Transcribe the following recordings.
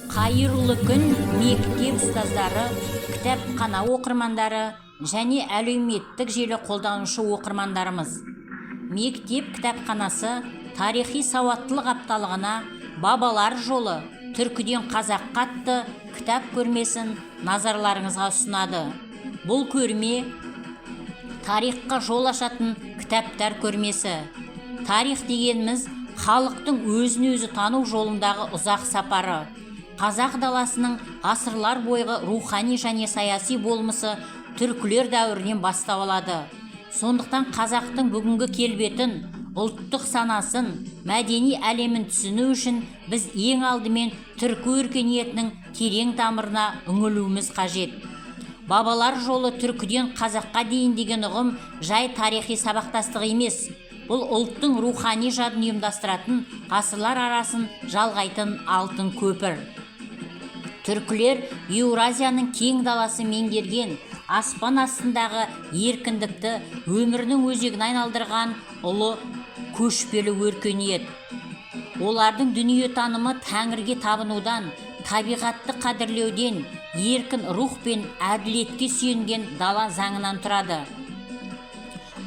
Қайырлы күн мектеп ұстаздары, кітапхана оқырмандары және әлеуметтік желі қолданушы оқырмандарымыз. Мектеп кітапханасы тарихи сауаттылық апталығына «Бабалар жолы. Түркіден қазаққа» атты кітап көрмесін назарларыңызға ұсынады. Бұл көрме тарихқа жол ашатын кітаптар көрмесі. Тарих дегеніміз халықтың өзін-өзі тану жолындағы ұзақ сапары. Қазақ даласының ғасырлар бойғы рухани және саяси болмысы түркілер дәуірінен бастау алады. Сондықтан қазақтың бүгінгі келбетін, ұлттық санасын, мәдени әлемін түсіну үшін біз ең алдымен түркі өркениетінің терең тамырына үңілуіміз қажет. Бабалар жолы түркіден қазаққа дейін деген ұғым жай тарихи сабақтастық емес. Бұл ұлттың рухани жадын ұйымдастыратын, ғасырлар арасын жалғайтын алтын көпір. Түркілер Еуразияның кең даласы меңгерген, аспан астындағы еркіндікті өмірінің өзегін айналдырған ұлы көшпелі өркениет. Олардың дүниетанымы тәңірге табынудан, табиғатты қадірлеуден, еркін рух пен әділетке сүйенген дала заңынан тұрады.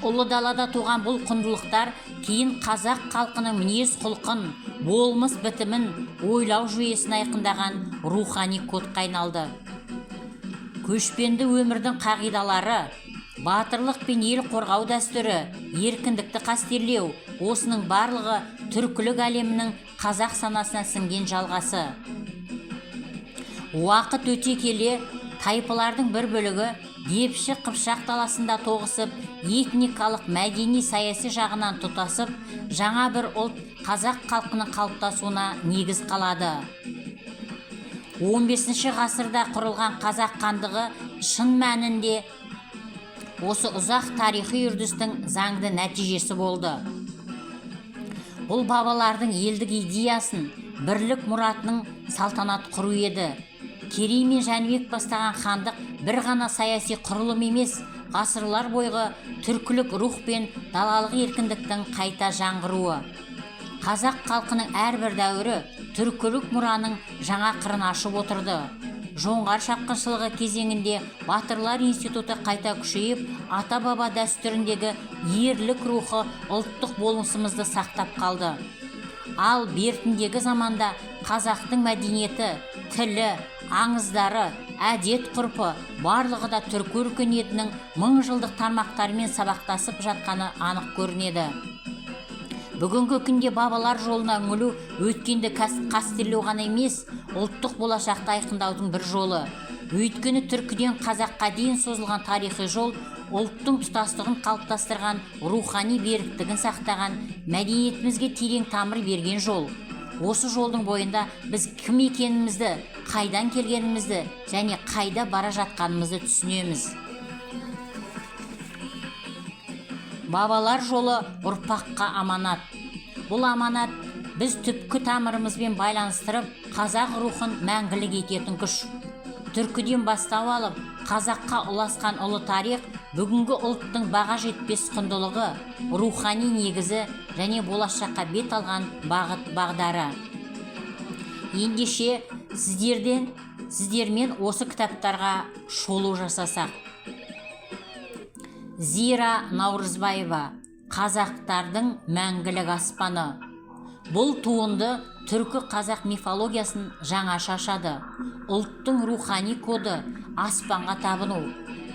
Ұлы далада туған бұл құндылықтар кейін қазақ халқының мінез құлқын, болмыс бітімін, ойлау жүйесін айқындаған рухани кодқа айналды. Көшпенді өмірдің қағидалары, батырлық пен ел қорғау дәстүрі, еркіндікті қастерлеу, осының барлығы түркілік әлемінің қазақ санасына сіңген жалғасы. Уақыт өте келе тайпалардың бір бөлігі Депші Қыпшақ даласында тоғысып, этникалық, мәдени, саяси жағынан тұтасып, жаңа бір ұлт қазақ халқының қалыптасуына негіз қалады. 15 ғасырда құрылған қазақ хандығы шын мәнінде осы ұзақ тарихи үрдістің заңды нәтижесі болды. Бұл бабалардың елдік идеясын, бірлік мұратының салтанат құру еді. Керей мен Жәнібек бастаған хандық бір ғана саяси құрылым емес, ғасырлар бойғы түркілік рух пен далалық еркіндіктің қайта жаңғыруы. Қазақ халқының әрбір дәуірі түркілік мұраның жаңа қырын ашып отырды. Жоңғар шапқыншылығы кезеңінде батырлар институты қайта күшейіп, ата-баба дәстүріндегі ерлік рухы ұлттық болмысымызды сақтап қалды. Ал бертіндегі заманда қазақтың мәдениеті, тілі, аңыздары, әдет ғұрпы барлығы да түркі өркениетінің 1000 жылдық тармақтарымен сабақтасып жатқаны анық көрінеді. Бүгінгі күнде бабалар жолына үңілу өткенді қастерлеу ғана емес, ұлттық болашақты айқындаудың бір жолы. Өйткені түркіден қазаққа дейін созылған тарихи жол ұлттың тұтастығын қалыптастырған, рухани беріктігін сақтаған, мәдениетімізге терең тамыр берген жол. Осы жолдың бойында біз кім екенімізді, қайдан келгенімізді және қайда бара жатқанымызды түсінеміз. Бабалар жолы ұрпаққа аманат. Бұл аманат біз түпкі тамырымызбен байланыстырып, қазақ рухын мәңгілік ететін күш. Түркіден бастау алып, қазаққа ұласқан ұлы тарих бүгінгі ұлттың баға жетпес құндылығы, рухани негізі және болашаққа бет алған бағыт-бағдары. Ендеше сіздермен осы кітаптарға шолу жасасақ. Зира Наурызбаева, «Қазақтардың мәңгілік аспаны». Бұл туынды түркі қазақ мифологиясын жаңаша ашады. Ұлттың рухани коды, аспанға табыну,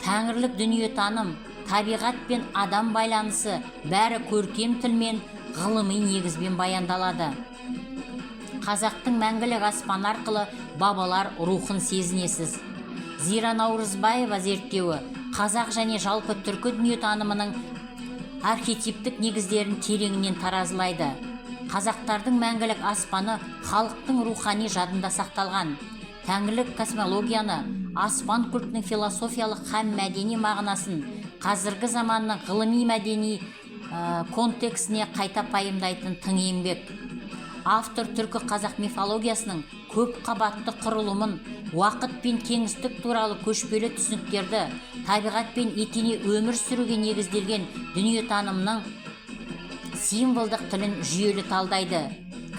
тәңірлік дүниетаным, табиғат пен адам байланысы бәрі көркем тілмен, ғылыми негізбен баяндалады. Қазақтың мәңгілік аспаны арқылы бабалар рухын сезінесіз. Зира Наурызбаева зерттеуі қазақ және жалпы түркі дүниетанымының архетиптік негіздерін тереңінен таразылайды. Қазақтардың мәңгілік аспаны халықтың рухани жадында сақталған. Тәңірлік космологияны, аспан культінің философиялық һәм мәдени мағынасын қазіргі заманның ғылыми мәдени контекстіне қайта пайымдайтын тың еңбек. Автор түркі қазақ мифологиясының көп қабатты құрылымын, уақыт пен кеңістік туралы көшпелі түсініктерді, табиғат пен етене өмір сүруге негізделген дүниетанымның символдық тілін жүйелі талдайды.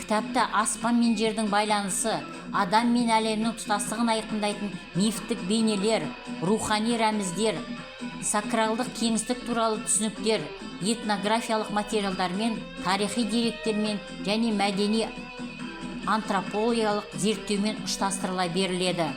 Кітапта аспан мен жердің байланысы, адам мен әлемнің тұтастығын айқындайтын мифтік бейнелер, рухани рәміздер, сакралдық кеңістік туралы түсініктер, этнографиялық материалдармен, тарихи деректермен және мәдени антропологиялық зерттеумен ұштастырыла беріледі.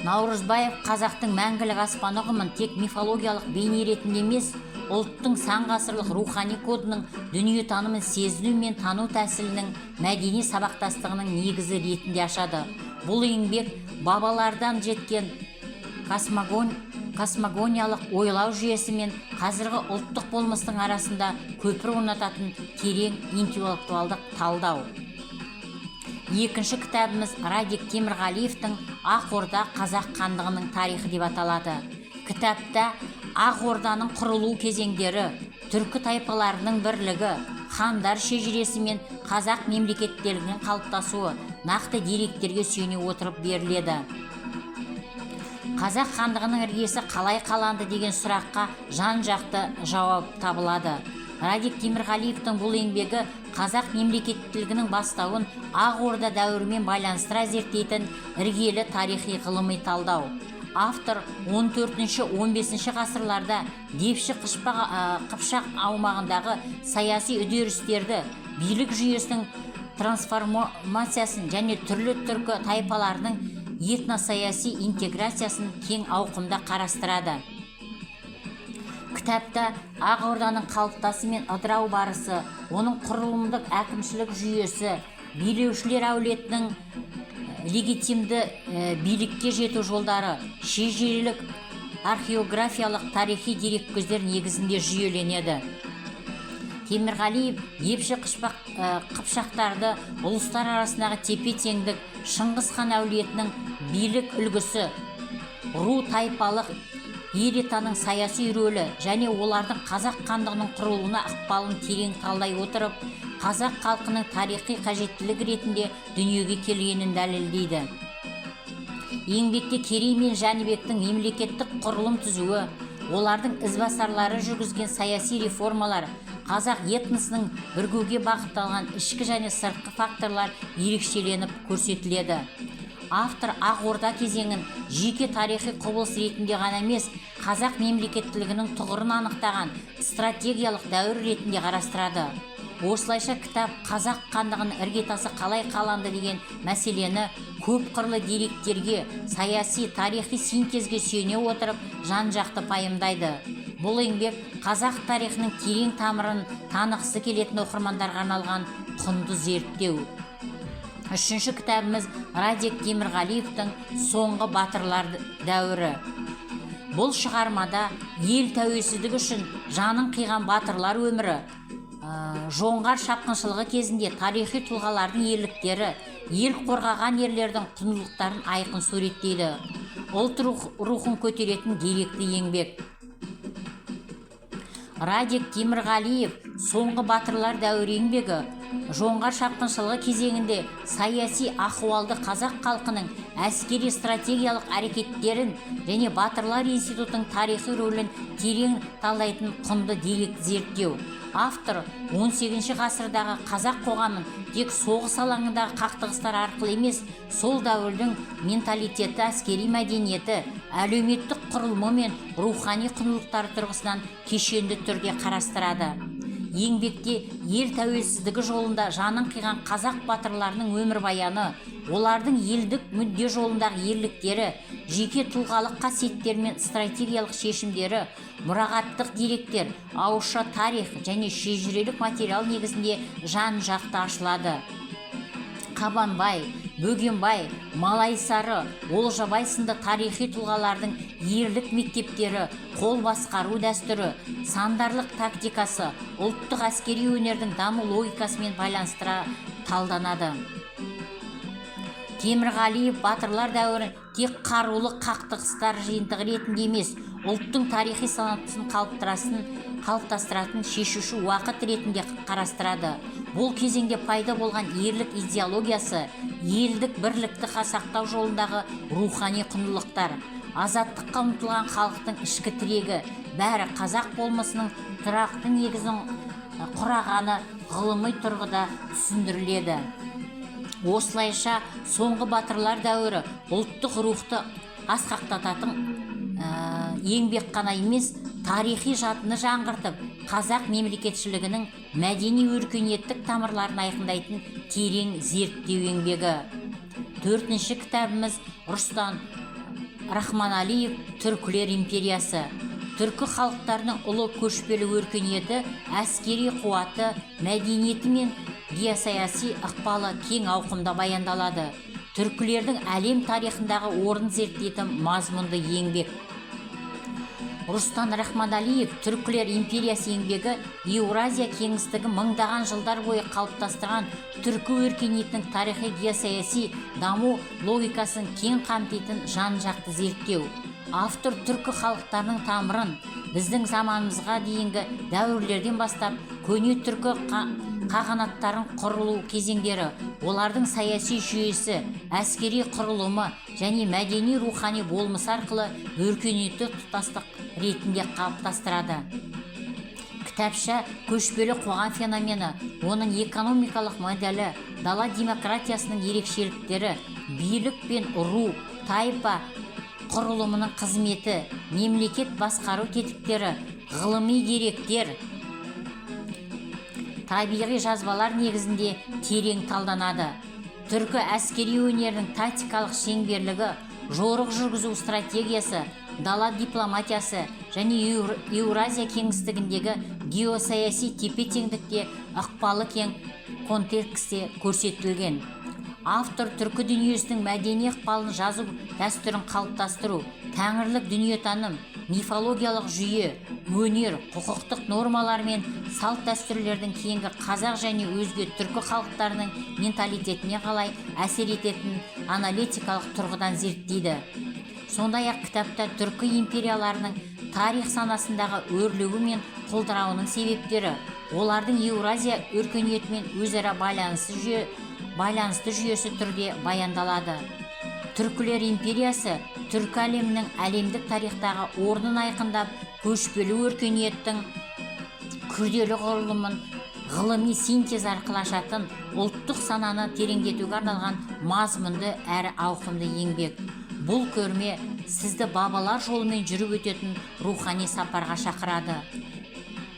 Наурызбаев қазақтың мәңгілік аспан ұғымын тек мифологиялық бейне ретінде емес, ұлттың сан ғасырлық рухани кодының дүниетанымын сезіну мен тану тәсілінің мәдени сабақтастығының негізі ретінде ашады. Бұл еңбек бабалардан жеткен космогониялық ойлау жүйесі мен қазіргі ұлттық болмыстың арасында көпір орнататын терең интеллектуалдық талдау. Екінші кітабымыз Радик Темірғалиевтің Ақ Орда қазақ хандығының тарихы деп аталады. Кітапта Ақ Орданың құрылу кезеңдері, түркі тайпаларының бірлігі, хандар шежіресі мен қазақ мемлекеттілігінің қалыптасуы нақты деректерге сүйене отырып беріледі. Қазақ хандығының іргесі қалай қаланды деген сұраққа жан-жақты жауап табылады. Радик Темірғалиевтің бұл еңбегі қазақ мемлекеттілігінің бастауын Ақ Орда дәуірімен байланыстыра зерттейтін іргелі тарихи ғылыми талдау. Автор 14-15 ғасырларда Депші Қыпшақ аумағындағы саяси үдерістерді, билік жүйесінің трансформациясын және түрлі түркі тайпаларының этносаяси интеграциясын кең ауқымда қарастырады. Кітапта Ақ Орданың қалыптасы мен ыдырау барысы, оның құрылымдық әкімшілік жүйесі, билеушілер әулетінің легитимді билікке жету жолдары, шежірелік археографиялық тарихи дереккөздер негізінде жүйеленеді. Темірғалиев Депші Қыпшақтарды ұлыстар арасындағы тепе-теңдік, Шыңғыс хан әулетінің билік үлгісі, ру тайпалық елетаның саяси рөлі және олардың қазақ хандығының құрылуына ықпалын терең талдай отырып, қазақ халқының тарихи қажеттілік ретінде дүниеге келгенін дәлелдейді. Еңбекте Керей мен Жәнібектің мемлекеттік құрылым түзуі, олардың ізбасарлары жүргізген саяси реформалар, қазақ этносының бірігуге бағытталған ішкі және сыртқы факторлар ерекшеленіп көрсетіледі. Автор Ақ Орда кезеңін жеке тарихи құбылыс ретінде ғана емес, қазақ мемлекеттілігінің тұғырын анықтаған стратегиялық дәуір ретінде қарастырады. Осылайша кітап қазақ хандығының іргетасы қалай қаланды деген мәселені көп қырлы деректерге, саяси, тарихи синтезге сүйене отырып жан-жақты пайымдайды. Бұл еңбек қазақ тарихының терең тамырын танығысы келетін оқырмандарға арналған құнды зерттеу. Үшінші кітабымыз Радик Темірғалиевтің Соңғы батырлар дәуірі. Бұл шығармада ел тәуелсіздігі үшін жанын қиған батырлар өмірі, жоңғар шапқыншылығы кезінде тарихи тұлғалардың ерліктері, ел қорғаған ерлердің құндылықтарын айқын суреттейді. Ұлт рухын көтеретін деректі еңбек. Радик Темірғалиев Соңғы батырлар дәуірі еңбегі жоңғар шапқыншылығы кезеңінде саяси ахуалды қазақ халқының әскери стратегиялық әрекеттерін және батырлар институтының тарихи рөлін терең талдайтын құнды деректі зерттеу. Автор 18 ғасырдағы қазақ қоғамын тек соғыс алаңындағы қақтығыстар арқылы емес, сол дәуірдің менталитеті, әскери мәдениеті, әлеуметтік құрылымы мен рухани құндылықтары тұрғысынан кешенді түрде қарастырады. Еңбекте ел тәуелсіздігі жолында жанын қиған қазақ батырларының өмірбаяны, олардың елдік мүдде жолындағы ерліктері, жеке тұлғалық қасиеттер мен стратегиялық шешімдері, мұрағаттық деректер, ауызша тарих және шежірелік материал негізінде жан-жақты ашылады. Қабанбай, Бөгенбай, Малайсары, Олжабай сынды тарихи тұлғалардың ерлік мектептері, қол басқару дәстүрі, сандарлық тактикасы, ұлттық әскери өнердің даму логикасымен байланыстыра талданады. Темірғалиев батырлар дәуірін тек қарулы қақтығыстар жиынтығы ретінде емес, ұлттың тарихи санасын қалыптастыратын шешуші уақыт ретінде қарастырады. Бұл кезеңде пайда болған ерлік идеологиясы, елдік бірлікті сақтау жолындағы рухани құндылықтар, азаттыққа ұмтылған халықтың ішкі тірегі, бәрі қазақ болмысының тұрақты негізін құрағаны ғылыми тұрғыда түсіндіріледі. Осылайша соңғы батырлар дәуірі ұлттық рухты асқақтататын еңбек қана емес, тарихи жадыны жаңғыртып, қазақ мемлекетшілігінің мәдени өркениеттік тамырларын айқындайтын терең зерттеу еңбегі. 4-ші кітабымыз Рустам Рахманалиев «Түркілер империясы». Түркі халықтарының ұлы көшпелі өркениеті, әскери қуаты, мәдениеті мен геосаяси ықпалы кең ауқымда баяндалады. Түркілердің әлем тарихындағы орын зерттейтін мазмұнды еңбек. Рустам Рахманалиев «Түркілер империясы» еңбегі Еуразия кеңістігі мыңдаған жылдар бойы қалыптастырған түркі өркениетінің тарихи геосаяси даму логикасын кең қамтитын жан-жақты зерттеу. Автор түркі халықтарының тамырын біздің заманымызға дейінгі дәуірлерден бастап көне түркі қағанаттарын құрылу кезеңдері, олардың саяси жүйесі, әскери құрылымы және мәдени рухани болмысы арқылы өркениетті тұтастық ретінде қалыптастырады. Кітапша көшпелі қоғам феномені, оның экономикалық моделі, дала демократиясының ерекшеліктері, билік пен ру, тайпа құрылымының қызметі, мемлекет басқару тетіктері, ғылыми деректер, табиғи жазбалар негізінде терең талданады. Түркі әскери өнерінің тактикалық шеңберлігі, жорық жүргізу стратегиясы, дала дипломатиясы және Еуразия кеңістігіндегі геосаяси тепе-теңдікте ықпалы кең контексте көрсетілген. Автор түркі дүниесінің мәдени ықпалын жазу дәстүрін қалыптастыру, тәңірлік дүниетаным, мифологиялық жүйе, өнер, құқықтық нормалар мен салт дәстүрлердің кейінгі қазақ және өзге түркі халықтарының менталитетіне қалай әсер ететін аналитикалық тұрғыдан зерттейді. Сондай-ақ кітапта түркі империяларының тарих санасындағы өрлеуі мен құлдырауының себептері, олардың Еуразия өркениетімен өзара байланысты жүйесі түрде баяндалады. Түркілер империясы түркі әлемінің әлемдік тарихтағы орнын айқындап, көшпелі өркениеттің күрделі құрылымын ғылыми синтез арқылы ашатын, ұлттық сананы тереңдетуге арналған мазмұнды әрі ауқымды еңбек. Бұл көрме сізді бабалар жолымен жүріп өтетін рухани сапарға шақырады.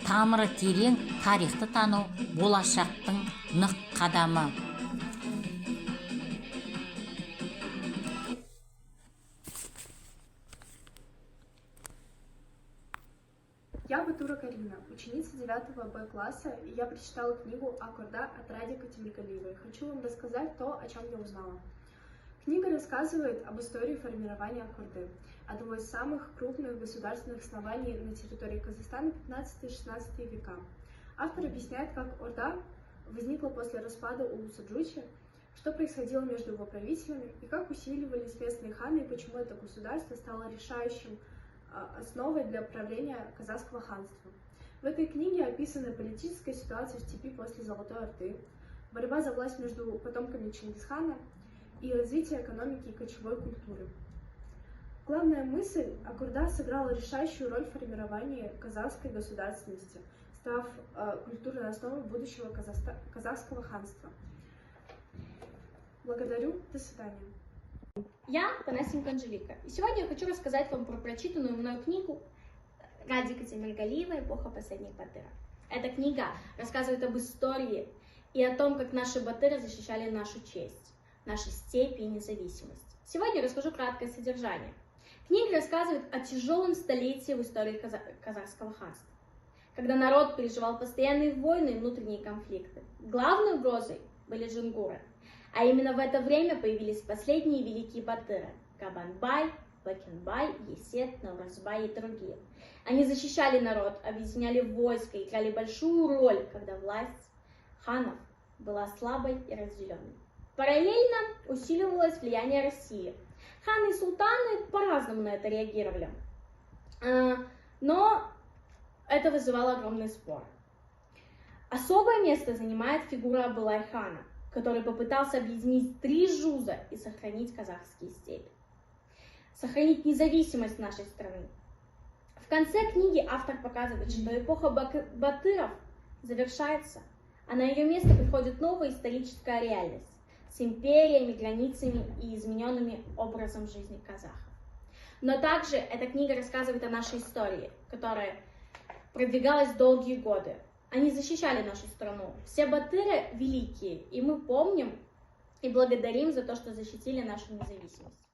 Тамыры терең тарихты тану болашақтың нық қадамы. Я Батура Карина, ученица 9 Б класса, и я прочитала книгу «Аккорда» от Радика Тимиргалиевой. Хочу вам рассказать то, о чем я узнала. Книга рассказывает об истории формирования Аккорды, одного из самых крупных государственных оснований на территории Казахстана 15-16 века. Автор объясняет, как Орда возникла после распада улуса Джучи, что происходило между его правителями и как усиливались местные ханы, и почему это государство стало решающим основой для правления казахского ханства. В этой книге описана политическая ситуация в степи после Золотой Орды, борьба за власть между потомками Чингисхана и развитие экономики и кочевой культуры. Главная мысль – Аккорда сыграла решающую роль в формировании казахской государственности, став культурной основой будущего казахского ханства. Благодарю, до свидания. Я Панасенко Анжелика, и сегодня я хочу рассказать вам про прочитанную мною книгу Радика Тимиргалиева «Эпоха последних батыров». Эта книга рассказывает об истории и о том, как наши батыры защищали нашу честь, наши степи и независимость. Сегодня я расскажу краткое содержание. Книга рассказывает о тяжелом столетии в истории казахского ханства, когда народ переживал постоянные войны и внутренние конфликты. Главной угрозой были джунгуры. А именно в это время появились последние великие батыры – Кабанбай, Бакенбай, Есет, Наурызбай и другие. Они защищали народ, объединяли войско, играли большую роль, когда власть ханов была слабой и разделенной. Параллельно усиливалось влияние России. Ханы и султаны по-разному на это реагировали, но это вызывало огромный спор. Особое место занимает фигура Абылай-хана, который попытался объединить 3 жуза и сохранить казахские степи, сохранить независимость нашей страны. В конце книги автор показывает, что эпоха батыров завершается, а на ее место приходит новая историческая реальность с империями, границами и измененными образом жизни казахов. Но также эта книга рассказывает о нашей истории, которая продвигалась долгие годы. Они защищали нашу страну. Все батыры великие, и мы помним и благодарим за то, что защитили нашу независимость.